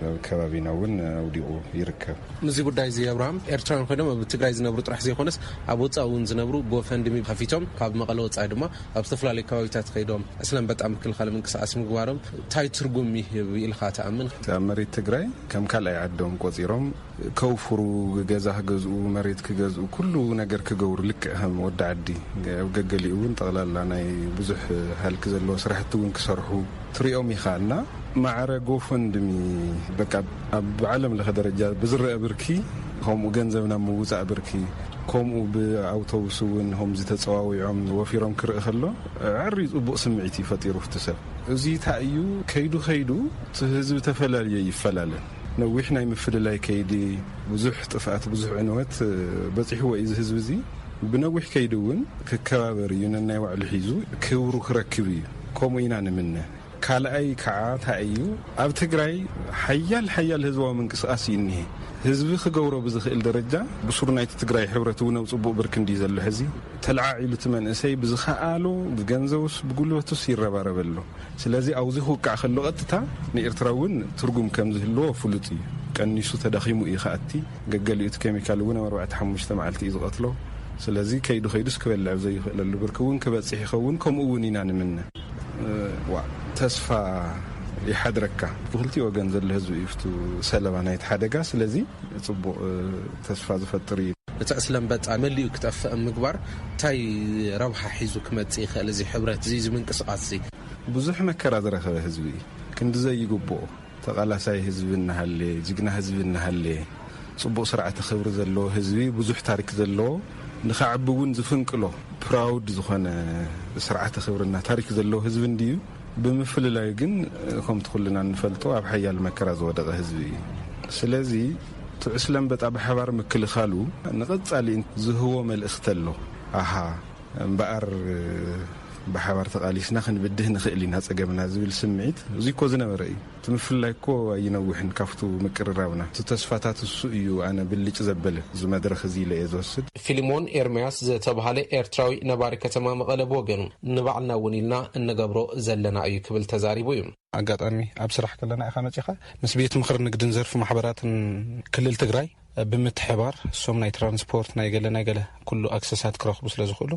ኣብ ከባቢና እውን ኣውዲቑ ይርከብ። ምስዚ ጉዳይ እዚ ኣብርሃም ኤርትራውያን ኮይኖም ኣብ ትግራይ ዝነብሩ ጥራሕ ዘይኮነስ ኣብ ወፃኢ እውን ዝነብሩ ጎፈንድሚ ከፊቶም ካብ መቐለ ወፃኢ ድማ ኣብ ዝተፈላለዩ ከባቢታት ከይዶም ዕስለ ኣንበጣ ምክልኻል ምንቅስቃስ ምግባሮም እንታይ ትርጉም ይህብ ኢልካ ትኣምን? ኣብ መሬት ትግራይ ከም ካልኣይ ዓዶም ቆፂሮም ከውፍሩ፣ ገዛ ክገዝኡ፣ መሬት ክገዝኡ፣ ኩሉ ነገር ክገብሩ ልክዕ ከም ወዲ ዓዲ ኣብ ገገሊኡ እውን ጠቕላላ ናይ ብዙሕ ሃልኪ ዘለዎ ስራሕቲ እውን ክሰርሑ ትሪኦም ኢኻ እና ማዕረ ጎፈንድሚ በቃ ኣብ ዓለም ለኸ ደረጃ ብዝረአ ብርኪ ከምኡ ገንዘብ ናብ ምውፃእ ብርኪ ከምኡ ብኣውቶቡስ እውን ከምዚ ተፀዋዊዖም ወፊሮም ክርኢ ከሎ ኣዕርዩ ፅቡቕ ስምዒት እዩ ፈጢሩ እቲ ሰብ። እዚ እንታይ እዩ ከይዱ ከይዱ እቲ ህዝቢ ተፈላለየ ይፈላለን ነዊሕ ናይ ምፍልላይ ከይዲ ብዙሕ ጥፍኣት ብዙሕ ዕንወት በፂሕዎ እዩ እዚ ህዝቢ እዚ። ብነዊሕ ከይዲ እውን ክከባበር እዩ ነናይ ባዕሉ ሒዙ ክብሩ ክረክብ እዩ። ከምኡ ኢና ንምነ። ካልኣይ ከዓ እንታይ እዩ ኣብ ትግራይ ሓያል ሓያል ህዝባዊ ምንቅስቃስ እዩ እኒሄ። ህዝቢ ክገብሮ ብዝኽእል ደረጃ ብሱር ናይቲ ትግራይ ሕብረት እውን ኣብ ፅቡቕ ብርክ እንዲ ዘሎ ሕዚ ተለዓዒሉ እቲ መንእሰይ ብዝኸኣሎ ብገንዘቡስ ብጉልበቱስ ይረባረበ ኣሎ። ስለዚ ኣብዚ ክውቃዕ ከሎ ቀጥታ ንኤርትራ እውን ትርጉም ከም ዝህልዎ ፍሉጥ እዩ። ቀኒሱ ተዳኺሙ እዩ ክኣቲ። ገገሊኡ እቲ ኬሚካል እውን ኣብ ኣርባዕተ ሓሙሽተ መዓልቲ እዩ ዝቐትሎ። ስለዚ ከይዱ ከይዱስ ክበልዕ ኣብ ዘይኽእለሉ ብርኪ እውን ክበፅሕ ይኸውን። ከምኡ እውን ኢና ንምነ። ዋ ተስፋ ይሓድረካ። ብክልቲኡ ወገን ዘሎ ህዝቢ እዩ ፍቱ ሰለባ ናይቲ ሓደጋ። ስለዚ ፅቡቕ ተስፋ ዝፈጥር እዩ። እቲ ዕስለ ኣንበጣ መሊኡ ክጠፍእ ምግባር እንታይ ረብሓ ሒዙ ክመጽእ ይኽእል? እዚ ሕብረት እዚ፣ እዚ ምንቅስቃስ እዚ ብዙሕ መከራ ዝረኸበ ህዝቢ እዩ። ክንዲ ዘይግብኦ ተቓላሳይ ህዝቢ እናሃለ፣ ጅግና ህዝቢ እናሃለ፣ ጽቡቕ ስርዓተ ክብሪ ዘለዎ ህዝቢ፣ ብዙሕ ታሪክ ዘለዎ፣ ንኸዓቢ እውን ዝፍንቅሎ ፕራውድ ዝኾነ ስርዓተ ክብርና ታሪክ ዘለዎ ህዝቢ እንድዩ። ብምፍልላዩ ግን ከምቲ ኩልና እንፈልጦ ኣብ ሓያል መከራ ዝወደቐ ህዝቢ እዩ። ስለዚ እቲ ዕስለ ኣንበጣ ብሓባር ምክልኻሉ ንቐጻሊ ዝህቦ መልእኽቲ ኣሎ። ኣሃ እምበኣር ብሓባር ተቓሊስና ክንብድህ ንኽእል ኢና ጸገምና ዝብል ስምዒት እዚ እኮ ዝነበረ እዩ። እቲ ምፍልላይ እኮ ኣይነውሕን ካብቱ ምቅርራብና። እቲ ተስፋታት እሱ እዩ ኣነ ብልጭ ዘበለ እዚ መድረኽ እዚ ኢለ እየ ዝወስድ። ፊሊሞን ኤርምያስ ዝተብሃለ ኤርትራዊ ነባሪ ከተማ መቐለ ብወገኑ፣ ንባዕልና እውን ኢልና እንገብሮ ዘለና እዩ ክብል ተዛሪቡ እዩ። ኣጋጣሚ ኣብ ስራሕ ከለና ኢኻ መጺኻ ምስ ቤት ምኽሪ ንግድን ዘርፊ ማሕበራትን ክልል ትግራይ ብምትሕባር እሶም ናይ ትራንስፖርት ናይ ገለ ናይ ገለ ኩሉ ኣክሰሳት ክረኽቡ ስለ ዝኽእሉ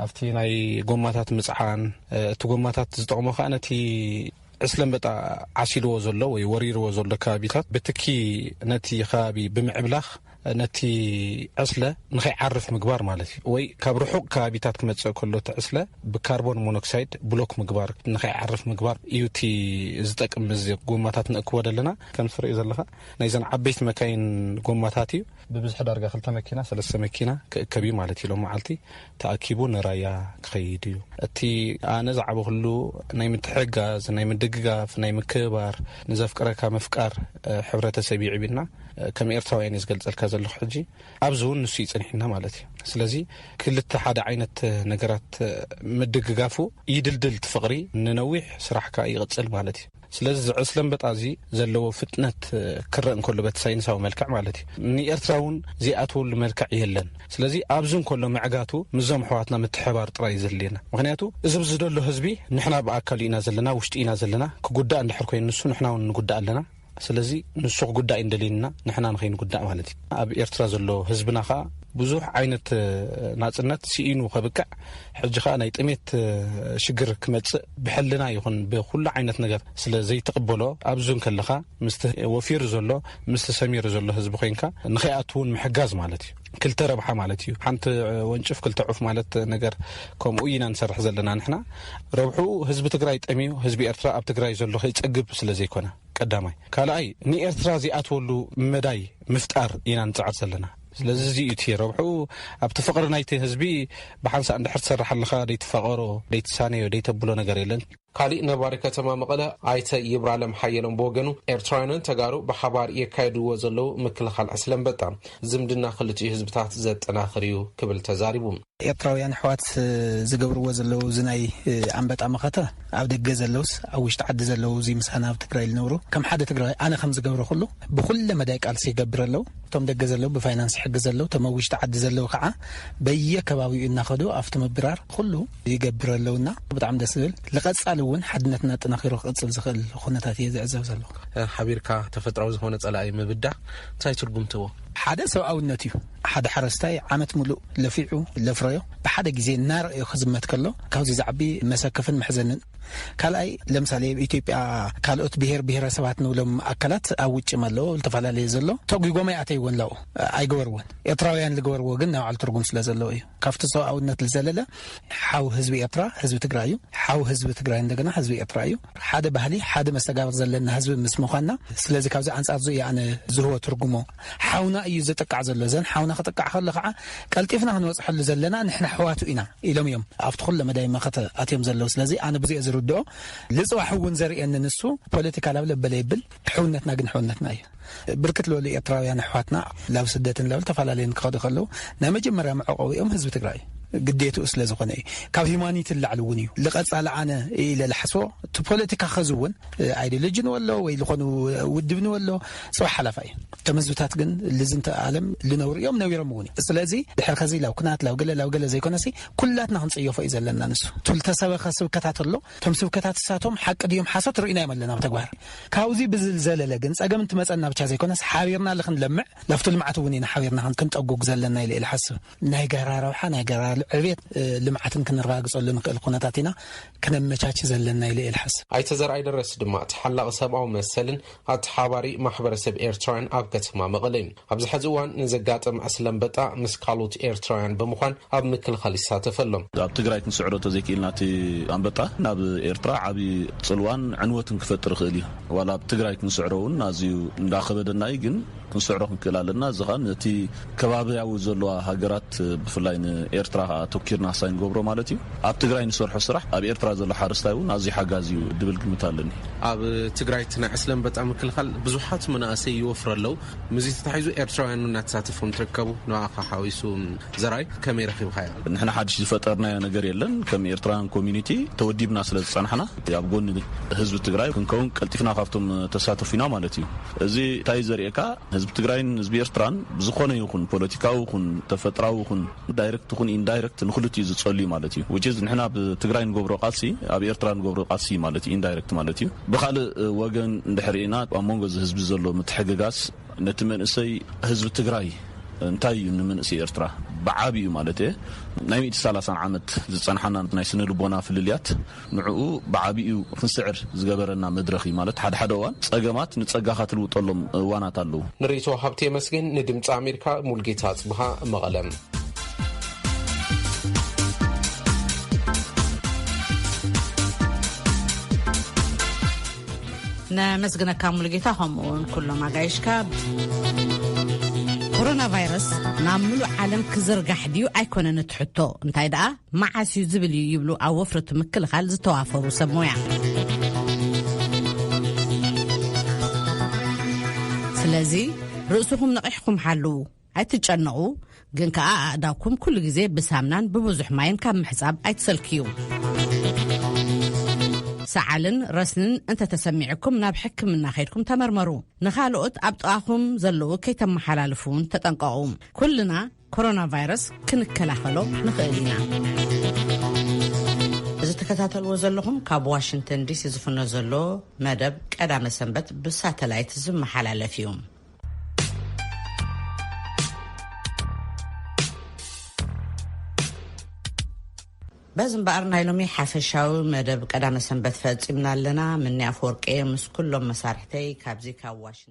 ኣብቲ ናይ ጎማታት ምጽዓን፣ እቲ ጎማታት ዝጠቕሞ ከኣ ነቲ ዕስለ ኣንበጣ ዓሲልዎ ዘሎ ወይ ወሪርዎ ዘሎ ከባቢታት ብትኪ ነቲ ከባቢ ብምዕብላኽ ነቲ ዕስለ ንኸይዓርፍ ምግባር ማለት እዩ። ወይ ካብ ርሑቕ ከባቢታት ክመጽእ ከሎ እቲ ዕስለ ብካርቦን ሞኖክሳይድ ብሎክ ምግባር፣ ንኸይዓርፍ ምግባር እዩ እቲ ዝጠቅም። እዚ ጎማታት ንእክቦ ዘለና ከም ትርእዮ ዘለኻ ናይዘን ዓበይቲ መካይን ጎማታት እዩ። ብብዝሒ ዳርጋ ክልተ መኪና፣ ሰለስተ መኪና ክእከብ እዩ ማለት እዩ። ሎም መዓልቲ ተኣኪቡ ንራያ ክኸይድ እዩ። እቲ ኣነ ዝዓበኹሉ ናይ ምትሕግጋዝ፣ ናይ ምድግጋፍ፣ ናይ ምክብባር፣ ንዘፍቅረካ ምፍቃር፣ እ፣ ሕብረተሰብ ይዕብና። እ፣ ከም ኤርትራውያን እየ ዝገልጸልካ ዘለኹ ሕጂ። ኣብዚ እውን ንሱ ይጽንሕና ማለት እዩ። ስለዚ ክልተ ሓደ ዓይነት ነገራት፣ እ፣ ምድግጋፉ ይድልድል እቲ ፍቕሪ፣ ንነዊሕ ስራሕ ከኣ ይቕጽል ማለት እዩ። ስለዚ እዚ ዕስለ ኣንበጣ እዚ ዘለዎ ፍጥነት፣ እ፣ ክረእ እንከሎ በቲ ሳይንሳዊ መልክዕ ማለት እዩ። ንኤርትራ እውን ዘይኣትወሉ መልክዕ የለን። ስለዚ ኣብዚ እንከሎ ምዕጋቱ ምስዞም ኣሕዋትና ምትሕባር ጥራይ እዩ ዘድልየና። ምኽንያቱ እዚ ኣብዚ ዘሎ ህዝቢ ንሕና ብኣካሉ ኢና ዘለና፣ ውሽጢ ኢና ዘለና። ክጉዳእ እንድሕር ኮይኑ ንሱ ንሕና እውን ንጉዳእ ኣለና። ስለዚ ንሱ ክጉዳእ እዩ እንደልየና፣ ንሕና ንኸይንጉዳእ ማለት እዩ። ኣብ ኤርትራ ዘሎ ህዝብና ኸኣ ብዙሕ ዓይነት፣ እ፣ ናጽነት ስኢኑ ከብቅዕ፣ ሕጂ ኸኣ ናይ ጥሜት፣ እ፣ ሽግር ክመጽእ ብሕልና ይኹን ብኹሉ ዓይነት ነገር ስለ ዘይትቕበሎ፣ ኣብዚ እንከለኻ ምስቲ ወፊሩ ዘሎ፣ ምስቲ ሰሚሩ ዘሎ ህዝቢ ኮይንካ ንኸይኣቱ እውን ምሕጋዝ ማለት እዩ። ክልተ ረብሓ ማለት እዩ። ሓንቲ ወንጭፍ ክልተ ዑፍ ማለት ነገር ከምኡ ኢና ንሰርሕ ዘለና ንሕና። ረብሕኡ ህዝቢ ትግራይ ጠምዩ፣ ህዝቢ ኤርትራ ኣብ ትግራይ ዘሎ ከይጸግብ ስለ ዘይኮነ ቀዳማይ። ካልኣይ ንኤርትራ ዘይኣትወሉ መዳይ ምፍጣር ኢና ንጽዕር ዘለና። ስለዚ እዚ እዩ እቲ ረብሕኡ። ኣብቲ ፍቕሪ ናይቲ ህዝቢ ብሓንሳእ እንድሕር ትሰርሕ ኣለኻ፣ ደይትፋቐሮ፣ ደይትሳነዮ፣ ደይተብሎ ነገር የለን። ካሊእ ነባሪ ከተማ መቐለ ኣይተ ይብራለም ሓየሎም ብወገኑ፣ ኤርትራውያንን ተጋሩ ብሓባር የካየድዎ ዘለዉ ምክልኻል ዕስለ ኣንበጣ ዝምድና ክልቲኡ ህዝብታት ዘጠናኽር እዩ ክብል ተዛሪቡ። ኤርትራውያን ኣሕዋት ዝገብርዎ ዘለዉ እዚ ናይ ኣንበጣ መኸተ፣ ኣብ ደገ ዘለውስ ኣብ ውሽጢ ዓዲ ዘለዉ፣ እዚ ምሳና ኣብ ትግራይ ዝነብሩ፣ ከም ሓደ ትግራይ ኣነ ከም ዝገብሮ ኩሉ ብኩለ መዳይ ቃልሲ ይገብር ኣለዉ። እቶም ደገ ዘለዉ ብፋይናንስ ይሕግዝ ኣለዉ። እቶም ኣብ ውሽጢ ዓዲ ዘለዉ ከዓ በየከባቢኡ እናኸዱ ኣብቲ ምብራር ኩሉ ይገብር ኣለውና ብጣዕሚ ደስ ዝብል። ልቐጻሊ እውን ሓድነትና ኣጠናኺሩ ክቕጽል ዝኽእል ኩነታት እየ ዝዕዘብ ዘለኹ። ሓቢርካ ተፈጥራዊ ዝኾነ ጸላኢ ምብዳህ እንታይ ትርጉም ትህቦ? ሓደ ሰብኣውነት እዩ። ሓደ ሓረስታይ ዓመት ሙሉእ ለፊዑ ለፍረዮ ብሓደ ግዜ እናረእዮ ክዝመት ከሎ ካብዚ ዝዓቢ መሰከፍን መሕዘንን። ካልኣይ ለምሳሌ ኣብ ኢትዮጵያ ካልኦት ብሔር ብሔረሰባት ንብሎም ኣካላት ኣብ ውጭ ኣለዎ፣ ዝተፈላለዩ ዘሎ ተጒጎም ኣይኣተይዎን ኣለዉ፣ ኣይገበርዎን። ኤርትራውያን ዝገበርዎ ግን ናይ ባዕሉ ትርጉም ስለ ዘለዎ እዩ። ካብቲ ሰብኣውነት ዝዘለለ ሓው ህዝቢ ኤርትራ ህዝቢ ትግራይ እዩ። ሓው ህዝቢ ትግራይ እንደገና ህዝቢ ኤርትራ እዩ። ሓደ ባህሊ ሓደ መስተጋብር ዘለና ህዝቢ ምስ ምዃንና፣ ስለዚ ካብዚ ኣንጻር እዚ እዩ ኣነ ዝህቦ ትርጉሞ። ሓውና እዩ ዝጥቃዕ ዘሎ። እዘን ሓውና ክጥቃዕ ከሎ ከዓ ቀልጢፍና ክንበጽሐሉ ዘለና ንሕና ኣሕዋቱ ኢና ኢሎም እዮም ኣብቲ ኩለ መዳይ መኸተ ኣትዮም ዘለዉ። ስለዚ ኣነ ብዙ እየ ዝርድኦ። ልጽዋሕ እውን ዘርእየኒ ንሱ ፖለቲካ ላብ ለበለ ይብል፣ ሕውነትና ግን ሕውነትና እዩ። ብርክት ዝበሉ ኤርትራውያን ኣሕዋትና ላብ ስደትን ላብ ዝተፈላለየን ክኸዱ ከለዉ ናይ መጀመርያ መዕቆቢኦም ህዝቢ ትግራይ እዩ። ግዴትኡ ስለ ዝኾነ እዩ። ካብ ሂማኒቲ ንላዕሊ እውን እዩ። ልቐጻሊ ኣነ ኢለ ልሓስቦ እቲ ፖለቲካ ኸዚ እውን ኣይዲዮሎጂ ንበሎ ወይ ዝኾኑ ውድብ ንበሎ ጽባሕ ሓላፋ እዩ። እቶም ህዝብታት ግን ልዝንተ ኣለም ልነብሩ እዮም፣ ነቢሮም እውን እዩ። ስለዚ ድሕሪ ኸዚ ላብ ኩናት ላብ ገለ ላብ ገለ ዘይኮነሲ ኩላትና ክንጽየፎ እዩ ዘለና። ንሱ ትብል ተሰበኸ ስብከታት ኣሎ። እቶም ስብከታት እሳቶም ሓቂ ድዮም ሓሶት ርኢናዮም ኣለና ብተግባር። ካብዚ ብዝዘለለ ግን ጸገም እንትመጸና ብቻ ዘይኮነስ ሓቢርና ልኽንለምዕ ላብቲ ልምዓት እውን ኢና ሓቢርና ክን-፣ ክንጠጉግ ዘለና ኢለ ኢለ ሓስብ። ናይ ጋራ ረብሓ ናይ ጋራ ዕቤት፣ እ፣ ልምዓትን ክንረጋግጸሉ ንኽእል ኩነታት ኢና ክነመቻች ዘለና ኢለ ኢለ ሓስብ። ኣይተ ዘርኣይ ደረስ ድማ ተሓላቒ ሰብኣዊ መሰልን ኣተሓባሪ ማሕበረሰብ ኤርትራውያን ኣብ ከተማ መቐለ እዩ። ኣብዚ ሕዚ እዋን ንዘጋጥም ዕስለ ኣንበጣ ምስ ካልኦት ኤርትራውያን ብምዃን ኣብ ምክልኻል ይሳተፍ ኣሎ። ኣብ ትግራይ ክንስዕሮ ተዘይክኢልና እቲ ኣንበጣ ናብ ኤርትራ ዓብዪ ጽልዋን ዕንወትን ክፈጥር ይኽእል እዩ። ዋላ ኣብ ትግራይ ክንስዕሮ እውን ኣዝዩ እንዳኸበደና እዩ፣ ግን ክንስዕሮ ክንክእል ኣለና። እዚ ኸኣ ነቲ ከባብያዊ ዘለዋ ሃገራት ብፍላይ ንኤርትራ ኸኣ ኣተኪርና ሳይ ንገብሮ ማለት እዩ። ኣብ ትግራይ ንሰርሖ ስራሕ ኣብ ኤርትራ ዘሎ ሓረስታይ እውን ኣዝዩ ሓጋዚ እዩ ድብል ግምት ኣለኒ። ኣብ ትግራይ እቲ ናይ ዕስለ ኣንበጣ ምክልኻል ብዙሓት መናእሰይ ይወፍሩ ኣለዉ። ምስዚ ተታሒዙ ኤርትራውያን እናተሳተፎም ትርከቡ፣ ንኣኻ ሓዊሱ ዘርኣይ ከመይ ረኺብካዮ? ንሕና ሓድሽ ዝፈጠርናዮ ነገር የለን። ከም ኤርትራውያን ኮሚኒቲ ተወዲብና ስለ ዝጸናሕና ኣብ ጎኒ ህዝቢ ትግራይ ክንከውን ቀልጢፍና ካብቶም ተሳተፉ ኢና ማለት እዩ። እዚ እንታይ ዘርእየካ? ህዝቢ ትግራይን ህዝቢ ኤርትራን ብዝኾነ ይኹን ፖለቲካዊ ይኹን ተፈጥራዊ ይኹን ዳይረክት ይኹን ኢንዳይረክት ንክልቲኡ ዝጸሉ እዩ ማለት እዩ። Which is ንሕና ኣብ ትግራይ ንገብሮ ቃልሲ ኣብ ኤርትራ ንገብሮ ቃልሲ ማለት እዩ፣ ኢንዳይረክት ማለት እዩ። ብኻልእ ወገን እንድሕር ኢና ኣብ መንጎ እዚ ህዝቢ ዘሎ ምትሕግጋዝ ነቲ መንእሰይ ህዝቢ ትግራይ እንታይ እዩ ንመንእሰይ ኤርትራ ብዓቢኡ ማለት እየ ናይ ሚእቲ ሰላሳን ዓመት ዝጸንሓና ናይ ስነ ልቦና ፍልልያት ንዕኡ ብዓቢኡ ክንስዕር ዝገበረና መድረኽ እዩ ማለት ሓደ ሓደ እዋን ጸገማት ንጸጋኻ ትልውጠሎም እዋናት ኣለዉ። ንርእይቶ ሃብቲ የመስግን። ንድምፂ ኣሜሪካ ሙልጌታ ጽብሃ መቐለም። ነመስግነካ ሙሉጌታ፣ ከምኡ እውን ኩሎም ኣጋይሽካ። ኮሮና ቫይረስ ናብ ምሉእ ዓለም ክዝርጋሕ ድዩ ኣይኮነን እቲ ሕቶ፣ እንታይ ደኣ መዓስ እዩ ዝብል እዩ ይብሉ ኣብ ወፍሪ እቲ ምክልኻል ዝተዋፈሩ ሰብ ሞያ። ስለዚ ርእስኹም ነቒሕኩም ሓልዉ። ኣይትጨነቑ፣ ግን ከኣ ኣእዳውኩም ኩሉ ግዜ ብሳምናን ብብዙሕ ማይን ካብ ምሕጻብ ኣይትሰልክዩ። ሰዓልን ረስንን እንተተሰሚዕኩም ናብ ሕክምና ከይድኩም ተመርመሩ። ንኻልኦት ኣብ ጥቓኹም ዘለዉ ከይተመሓላልፉ እውን ተጠንቀቑ። ኩልና ኮሮና ቫይረስ ክንከላኸሎ ንኽእል ኢና። እዚ ተከታተልዎ ዘለኹም ካብ ዋሽንግተን ዲሲ ዝፍኖ ዘሎ መደብ ቀዳመ ሰንበት ብሳተላይት ዝመሓላለፍ እዩ። በዚ እምበኣር ናይ ሎሚ ሓፈሻዊ መደብ ቀዳመ ሰንበት ፈጺምና ኣለና። ምኒ ኣፈወርቂ ምስ ኩሎም መሳርሕተይ ካብዚ ካብ ዋሽንግተን